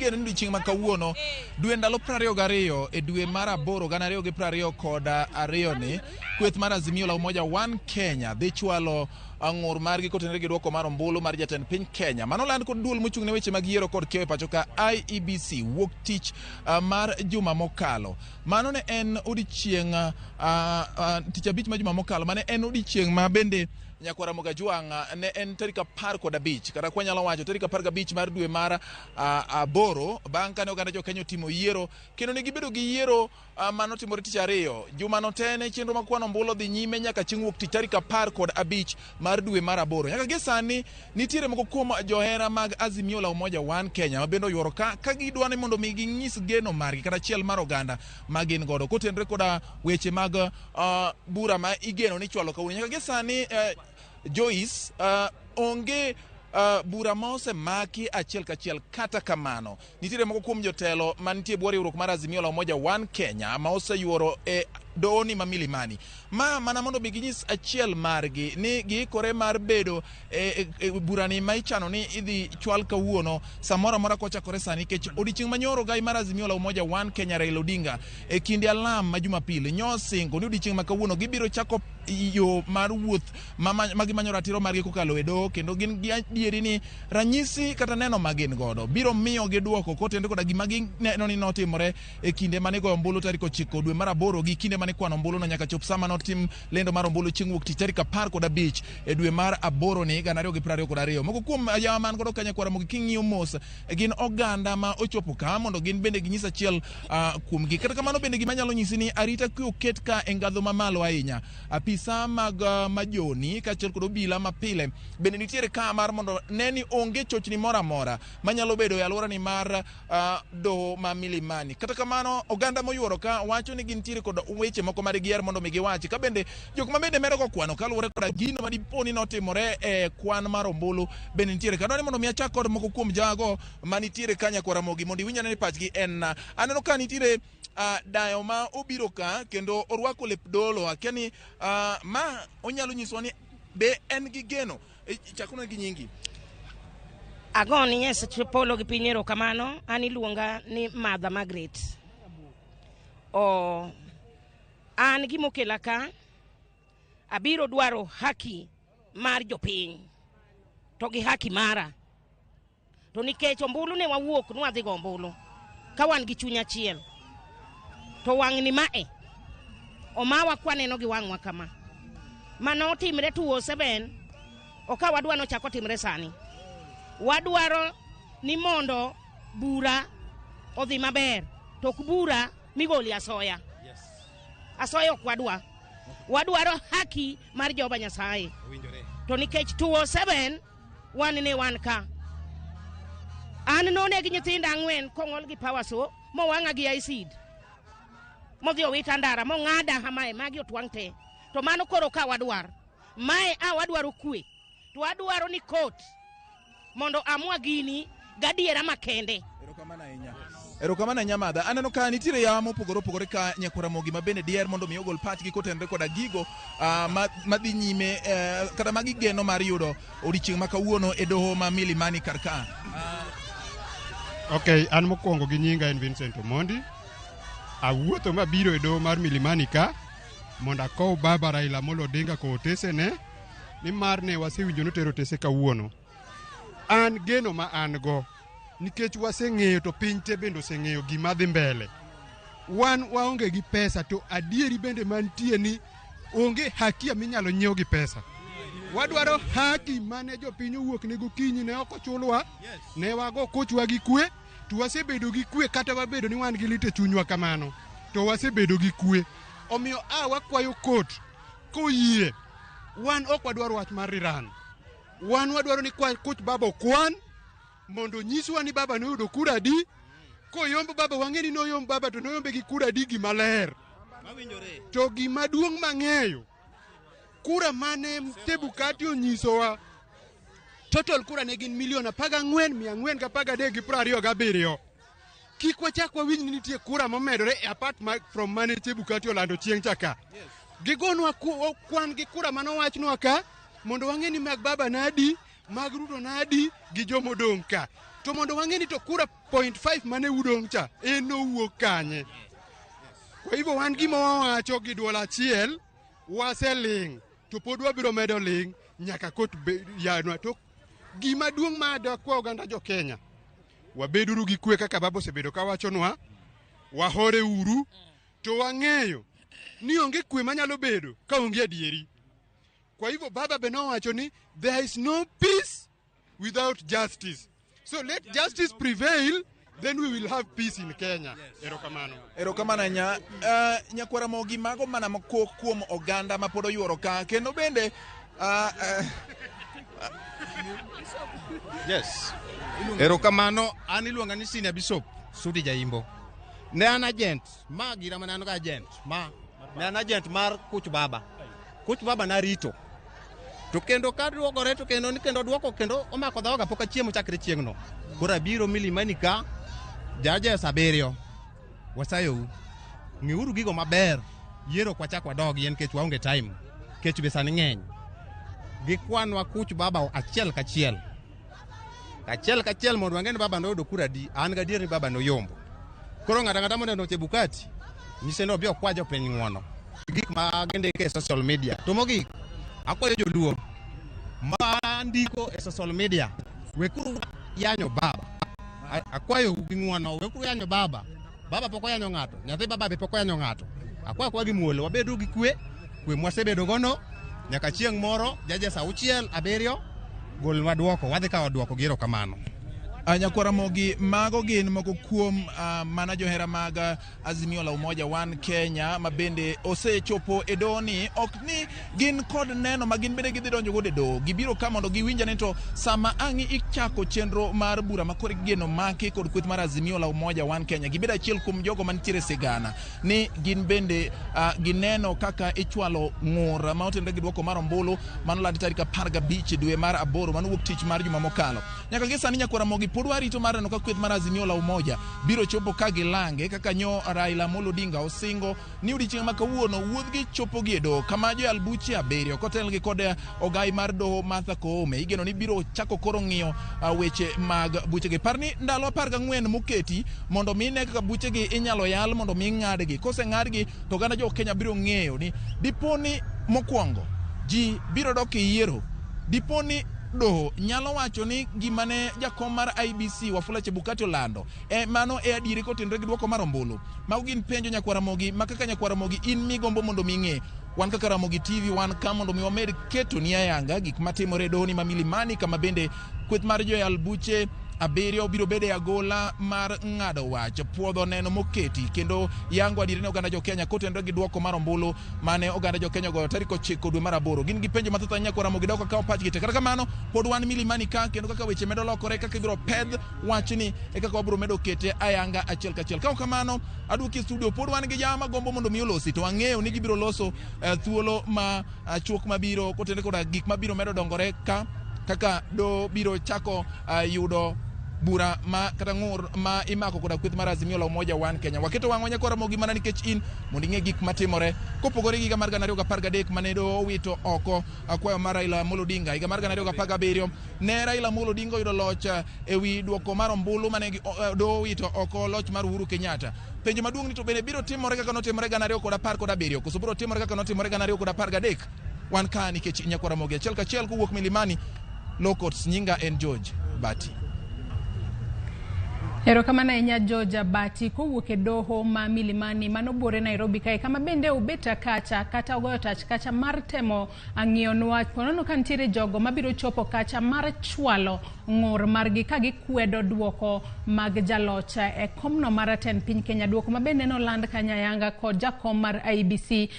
Igeno ni odiechieng' ma kawuono dwe ndalo 22 e dwe mar aboro 2022 ni kweth mar Azimio la Umoja One Kenya dhi chwalo ng'ur margi kotenore gi dwoko mar ombulu mar jatend piny Kenya. Mano land kod duol mochung' ne weche mag yiero kod kiewo e pacho ka IEBC wuok tich mar juma mokalo. Mano ne en odiechieng' tich abich ma juma mokalo mane en odiechieng' ma bende Nyakwar Ramogi Ajwang' ne en tarik 15 kata kwanyalo wacho tarik 15 mar dwe mar aboro bang' kane oganda jo Kenya otimo yiero kendo ne gibedo gi yiero manotimore tich ariyo. Jumano te ne chenro mag kwano ombulu odhi nyime nyaka chieng' wuok tich tarik 15 mar dwe mar aboro. Nyaka gie sani nitiere moko kuom johera mag Azimio la Umoja One Kenya ma bende oyuoro ka ka gidwa ni mondo mi ginyis geno margi kata achiel mar oganda ma gin godo kotenore koda weche mag bura ma igeno ni chwalo kawuono. Nyaka gie sani Joyce, onge bura ma osemaki achiel kachiel. Kata kamano nitiere moko kuom jotelo mantie bwo riwruok mar Azimio la Umoja One Kenya ma oseyuoro e dohoni ma Milimani ma mana mondo mi ginyis achiel margi ni giikore mar bedo e burani ma ichano ni idhi chwal kawuono samoro amora kochakore sani, nikech odiechieng' manyoro gai mar Azimio la Umoja One Kenya Raila Odinga e kinde alam ma Jumapil nyosingo ni odiechieng' ma kawuono gibiro chako yo mar wuoth ma gimanyo ratiro margi kokalo e doho, kendo gin gi adieri ni ranyisi kata neno ma gin godo biro miyo gi duoko kotenore koda gima gineno ni notimore e kinde mane igoyo ombulu tarik 9 dwe mar aboro gi kinde mane ikwano ombulu no nyaka chop sama notim lendo mar ombulu chieng' wuok tich tarik 15 e dwe mar aboro ni 2022. Moko kuom yawa man godo kanya kwara mogi king'iyo mos gin oganda ma ochopo ka mondo gin bende ginyis achiel kuomgi. Kata kamano bende gima nyalo nyisi ni arita kwe oket ka e ngadho mamalo ahinya. Apisa mag majoni kaachiel kod obila mapile bende nitiere ka mar mondo ne ni onge chochni moro amora manyalo bedo e alworani mar doho ma Milimani. Kata kamano oganda moyuoro ka wacho ni gintiere kod weche moko ma digiher mondo mi giwachi, ka bende jok ma bende medo go kwano kaluwore koda gino ma dipo ni notimore e kwan mar ombulu bende nitiere ka. Adwaro ni mondo mi achak kod moko kuom jago manitiere ka Nyakwar Ramogi mondo iwinj ane ni pachgi en. Aneno ka nitiere dayo ma obiro ka kendo orwako lep dolo, akia ni ma onyalo nyisowa ni be en gi geno. Chakuna gi nyingi. Agoni Nyasach polo gi piny erokamano. An iluonga ni Martha Margaret. O an gimokela ka abiro dwaro haki mar jopiny to gi haki mara. To nikech ombulu ne wawuok nwadhi go ombulu ka wan gi chuny achiel. To wang'ni mae omawa kwaneno gi wang'wa kama. Mano otimre 2007 ok wadwa nochak otimre sani. Wadwaro ni mondo bura odhi maber to ok bura migoli asoya. Asoya ok wadwa. Wadwaro haki mar Jehova Nyasaye. To nikech 2007 wan ne wan ka. An noneg nyithinda ang'wen kong'ol gi power saw mowang'a gi acid modhi owita ndara mong'ada hamae magi otwang' te. To mano koro ka wadwar. Mae a wadwaro kwe. To wadwaro ni court mondo amua gini gadiera makende. Erokamano ahinya. Erokamano ahinya Madha. Aneno ka nitiere yawa mopogore opogore ka Nyakwar Ramogi ma bende diher mondo mi ogol pachgi kotenore koda gigo madhi nyime kata ma gigeno mar yudo odiechieng' ma kawuono e doho ma Milimani kar ka. Ok, an mokwongo gi nyinga en Vincent Omondi. Awuotho mabiro e doho mar Milimani ka mondo akow baba Raila Amolo Odinga kowo otesene nimar ne wasewinjo notero otese kawuono. An geno ma an go nikech waseng'eyo to piny te bende oseng'eyo gima dhi mbele. Wan waonge gi pesa to adieri bende mantie ni onge hakia minyalo nyiew gi pesa. Wadwaro haki mane jopiny owuok ne gokinyi ne ok ochulwa, ne wago kochwa gi kwe to wasebedo gi kwe kata wabedo ni wan gi lit e chunywa kamano to wasebedo gi kwe. Omiyo a wakwayo kot koyie wan ok wadwar wach mar riran. Wan wadwaro ni koch baba okwan mondo onyiswa ni baba noyudo kura adi. Koyomb baba wang'e ni noyomb baba to noyombe gi kura adi gima ler. To gima duong' mang'eyo, kura mane Chebukati onyisowa, total kura ne gin milion 14,413,27. Kik wachak wawinj ni nitie kura momedore e apart from mane Chebukati olando chieng' cha ka. Gigonwa kwan gi kura manowachnwa ka mondo wang'e ni mag baba nadi, mag Ruto nadi gi jomodong' ka. To mondo wang'e ni to kura 0.5 mane udong' cha en nowuok kanye. Kwa hivyo wan gima wawacho gi duol achiel, waseling' to pod wabiro medo ling' nyaka court yanwa. To gima duong' ma dakwa oganda jo Kenya, wabeduru gi kwe kaka baba osebedo kawachonwa, wahore uru, to wang'eyo ni onge kwe manyalo bedo ka onge adieri. Kwa hivyo baba be nowacho ni there is no peace without justice. So let justice prevail, then we will have peace in Kenya. Erokamano. Erokamano ahinya. Nyakwara Mogi, mago mana moko kuom oganda ma pod oyuoro ka kendo bende Yes. Erokamano, an iluonga ni Senior Bishop Sudi Jaimbo. Ne an agent, ma gira mane an go agent, ma ne an agent mar Kuch Baba. Kuch Baba narito. To kendo ka duogore to kendo ni kendo duoko kendo omako dhoga, pok achiemo chakre chieng'no. Koro abiro Milimani ka judges 7. Wasayou. Ng'iuru gigo maber. Yiero ok wachak wadogie nikech waonge time. Kech be sani ng'eny. Gikwanwa Kuch Baba achiel kachiel. Kachiel kachiel mondo wang'e ni baba noyudo kura adi. An gadier ni baba noyombo. Koro ng'ato ang'ata moneno Chebukati, nyise ni obi okwa jopiny ng'uono. Gik ma gindiko e social media. To mogik, akwayo joluo ma ndiko e social media, wekuru yanyo baba. Akwayo gi ng'uono, wekuru yanyo baba. Baba pok oyanyo ng'ato, nyathi baba be pok oyanyo ng'ato. Akwayo akwa gi muolo, wabedu gi kwe, kwe mwasebedo gono nyaka chieng' moro judges 6, 7 golnwa duoko, wadhi kawo duoko gi erokamano. Nyakwara Mogi, mago gin moko kuom mana johera mag Azimio la Umoja One Kenya ma bende osechopo e doho ni ok ni gin kod neno ma gin bende gidhi donjo godo e doho. Gibiro ka mondo giwinj ane to sama ang' ichako chenro mar bura ma koro igeno maki kod kweth mar Azimio la Umoja One Kenya, gibedo achiel kuom jogo mantiere sigana ni gin bende gineno kaka ichwalo ng'ur ma otenore gi duoko mar ombulu manolandi tarik 15 dwe mar aboro mano wuok tich mar juma mokalo. Nyaka gi sani, nyakwara Mogi, pod warito mar neno ka kweth mar Azimio la Umoja biro chopo ka gilange kaka nyo Raila Amolo Odinga osingo ni odiechieng' ma kawuono wuodhgi chopo gi e doho kama joyal buche 7 kotelgi kod ogai mar doho Martha Koome igeno ni biro chako koro ng'iyo weche mag buchegi. Par ni ndalo 14 moketi mondo mi ne kaka buchegi inyalo yal mondo mi ng'adgi. Koseng'adgi to oganda jo Kenya biro ng'eyo ni dipo ni mokwongo ji biro dok e yiero, dipo ni doho nyalo wacho ni gima ne jakom mar IEBC Wafula Chebukati olando e mano e adieri kotenore gi duoko mar ombulu. Mago gin penjo, nyakwara Ramogi, ma kaka nyakwara Ramogi in migombo mondo mi ing'e. Wan kaka Ramogi TV wan ka mondo mi wamed keto ni ayanga gik matimore e doho ni ma Milimani, kama bende kweth mar joyal buche 7 biro bedo e agola mar ng'ado wach, puodho neno moketi kendo yango adieri ne oganda jo Kenya kotenore gi duoko mar ombulu mane oganda jo Kenya ogoyo tarik 9 dwe mar aboro. Gin gi penjo mathoth ahinya, kwara Ramogi, dok akawo pachgi te. Kata kamano pod wan Milimani ka kendo kaka weche medo lokore, kaka ibiro pedh wachni e kaka wabiro medo kete ayanga achiel kachiel. Ka ok kamano, aduoki e studio. Pod wan gi jama gombo mondo mi olosi to wang'eyo ni gibiro loso thuolo ma chuok mabiro kotenore koda gik mabiro medo dongore ka kaka do biro chako yudo bura ma kata ng'ur ma imako koda kweth mar Azimio la Umoja One Kenya. Waketo wang'wa, nyakwara Ramogi, mana nikech in mondo ing'e gik matimore kopogore gi higa mar 2013 mane doho owito oko akwayo mar Raila Amolo Odinga. Higa mar 2017 ne Raila Amolo Odinga oyudo loch ewi duoko mar ombulu mane doho owito oko loch mar Uhuru Kenyatta. Penjo maduong' ni to bende biro timore kaka notimore 2017 koso biro timore kaka notimore 2013? Wan ka nikech nyakwara Ramogi achiel kachiel kowuok Milimani Law Courts. Nyinga en George Bati. Erokamano ahinya, George Abati, kowuok e doho ma Milimani mano buore Nairobi kae, kama bende obeta kacha kata ogoyo tach kacha mar temo ng'iyonwa ponono ka nitiere jogo mabiro chopo kacha mar chwalo ng'ur margi ka gikwedo duoko mag jaloch e komno mar tend piny Kenya, duoko ma bende noland kanyayanga kod jakom mar IEBC.